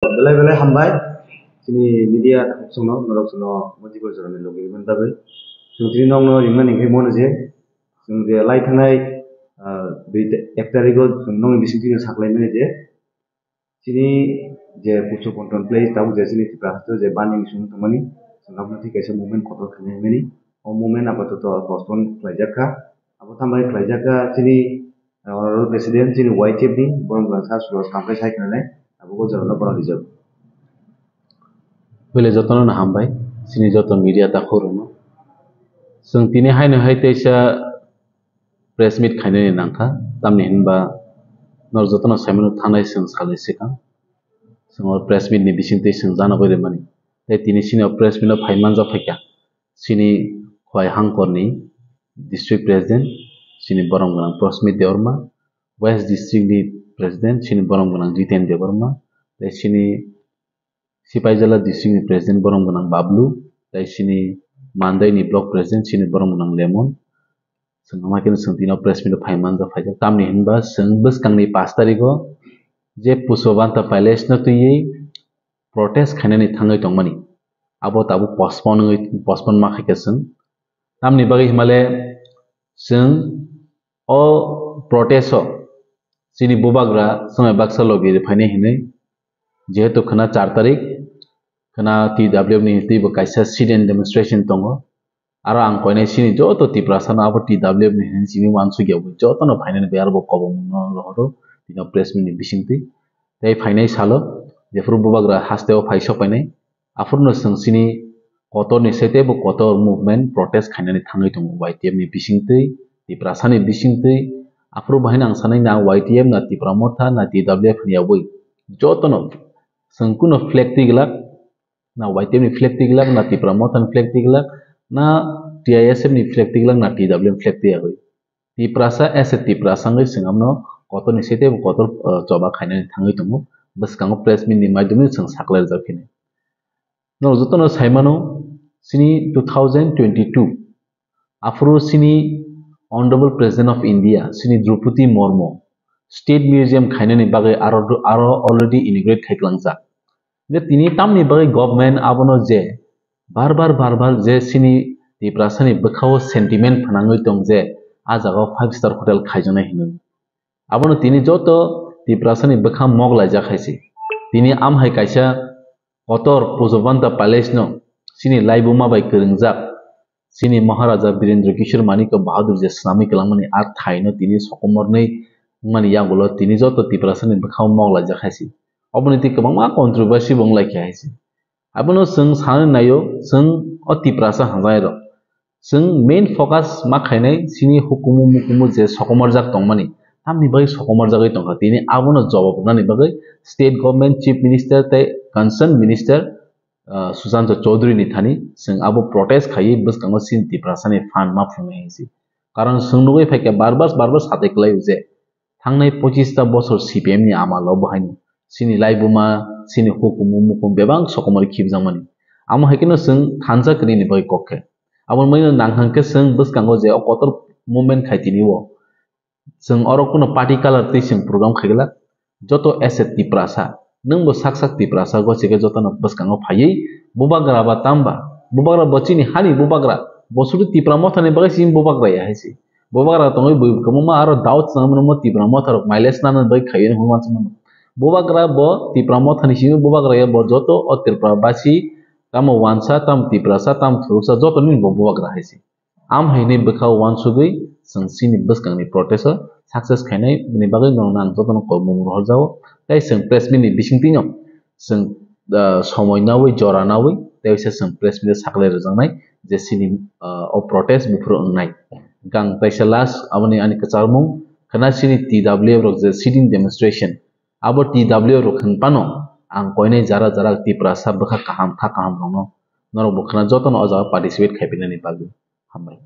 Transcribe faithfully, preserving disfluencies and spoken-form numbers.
Belai belai hambai. Chini media takhuk chwngno, norok chwngno motivational ni logi rwmani bagwi. Chwng tini nokno ringmani hwnkhe mono je, chwng je lai thangnai, ah, dui ta-, ek tarikh o chwng nokni bising tini saklaimani je, chini je Pucho Ponton place tabuk je chini Tripura haste je banding sung tongmani, chwng aboni thik kaisa movement kotor khainai hwnmani. O movement apatoto postpone khlaijak kha. Abo tambai khlaijak kha chini, ah, honorable president chini Y T F ni borok rang sa sulo sampai sai khnanai abo o jorano borok rijak. Bele jotono no hambai, chini joto media takhuk rokno. Chwng tini haino hai teisa press meet khainani nangkha, tamni hinba norok jotono saimano thanai chwng salni swkang. Chwng o press meet ni bisingtwi chwng jana bai rwmani. Tei tini chini o press meet o phai manjak phaikha. Chini Khowai Hangkorni district president, chini borom gwnang Prosmit Debbarma, West district ni president, chini borom gwnang Jiten Debbarma, tei chini Sipaijala district ni president borom gwnang Bablu, tei chini Mandai ni block president, chini borom gwnang Lemon. Chwng ama khe chwng tino press meet o phai manjak phaijak. Tamni hinba chwng bwskangni pash tarikh o je Pushpabanta Palace no twiwi protest khainani thangwi tongmani. Abo tabuk postpone wngwi, postpone ma khaikha chwng. Tamni bagwi himale chwng o protest o chini bubagra swmai baksa logi rwphainai hinwi, jehetu khwna char tarik, khwna T W F ni twibo kaisa sit-in demonstration tongo. Aro ang koinai chini joto Tiprasa no abo T W F ni hinwi simi uansukya bo jotono phainani bai aro bo kobong no rohoro tino press meet ni bisingtwi. Tei phainai salo jephuru bubagra hasteo phai sokpainai, aphuru no chwng chini kotor ni sete bo kotor movement protest khainani thangwi tongo Y T F ni bisingtwi, Tiprasa ni bisingtwi. Aphuru bo haino ang sanai na Y T F na Tipra Motha na T W F hwnwi abwi jotono chwng kuno flag twi glak, na Y T F ni flag twi glak, na Tipra Motha ni flag twi glak, na T I S F ni flag twi glak, na T W F ni flag twi yagwi. Tiprasa as a Tiprasa wngwi chwng abono kotor ni sete bo kotor, uh, choba khainani thangwi tongo. Bwskango press meet ni maidumi chwng saklai rijak phini. Norok jotono saimano chini two thousand twenty-two aphuru chini Honorable President of India chini Droupadi Murmu State Museum khainani bagwi aro, aro already inaugurate khai klangjak. Je tini tamni bagwi government abono je bar bar, bar bar je chini Tiprasani bwkhao sentiment phnangwi tong je a jagao five star hotel khaijaknai hinwi. Abono tini joto Tiprasani bwkha mok laijak hai se. Tini am hai kaisa kotor Pushpabanta Palace no chini laibuma bai kwrwngjak, chini Maharaja Birendra Kishore Manikya Bahadur je swnamwi kwlangmani a thaino tini sokomornwi wngmani yagulo tini joto Tiprasani bwkhao mok laijak hai se. Oboni twi kwbangma controversy bo wng lai kha hai se. Abono chwng sanani naio, chwng o Tiprasa hamjai rok. Chwng main focus ma khainai chini hukumu mukumu je sokomorjak tongmani, tamni bagwi sokomorjagwi tongkha. Tini abono jawab rwnani bagwi state government, chief minister tei concerned minister, ah, Sushanta Chowdhury ni thani chwng abo protest khaiwi bwskango chini Tiprasani phan ma phungnai hinsi. Karon chwng nugwi phaikha bar bar, bar bar satai kwlaio je thangnai pochista bosor C P M ni amalo bo haino chini laibuma, chini hukumu mukumu bebak sokomori khibjakmani. Amo hai kheno chwng thansa kwrwini bagwi kok khe. Aboni bagwino nang hwn khe chwng bwskango je o kotor movement khai tini o. Chwng oro kuno party colour twi chwng program khai glak. Joto as a Tiprasa, nwng bo sak sak Tiprasa gosi khe jotono bwskango phaiwi bubagra ba tamba, bubagra bo chini hani bubagra, bo sudu Tipra Mothani bagwi chini bubagra ya hai se. Bubagra tongwi bui kwbangma aro doubt chwng mano Tipra Motha rok mileage nana bagwi khaiwi hwnwi uansukmano. Bubagra bo Tipra Mothani simi bubagra ya bo joto o Tripura basi tamo uansa, tamo Tiprasa, tamo thuruksa joto nini bo bubagra hai se. Am hai hinwi bwkha uansugwi chwng chini bwskangni protest o success khainai ni bagwi norokno ang jotono kobmung rohorjago. Tei chwng press meet ni bisingtwino chwng, ah, somoi nawi, jora nawi, tei waisa chwng press meet o saklai rwjaknai je chini, ah, o protest buphuru wngnai. Hwnkhe ang taisa last aboni ani kwcharmung khwna chini T W F rok je sitting demonstration, abo T W F rok hwn phano ang koinai jara jara Tiprasa bwkha kaham kha kaham rokno norok bo khwna jotono o jaga participate khaiphinani bagwi. Hambai.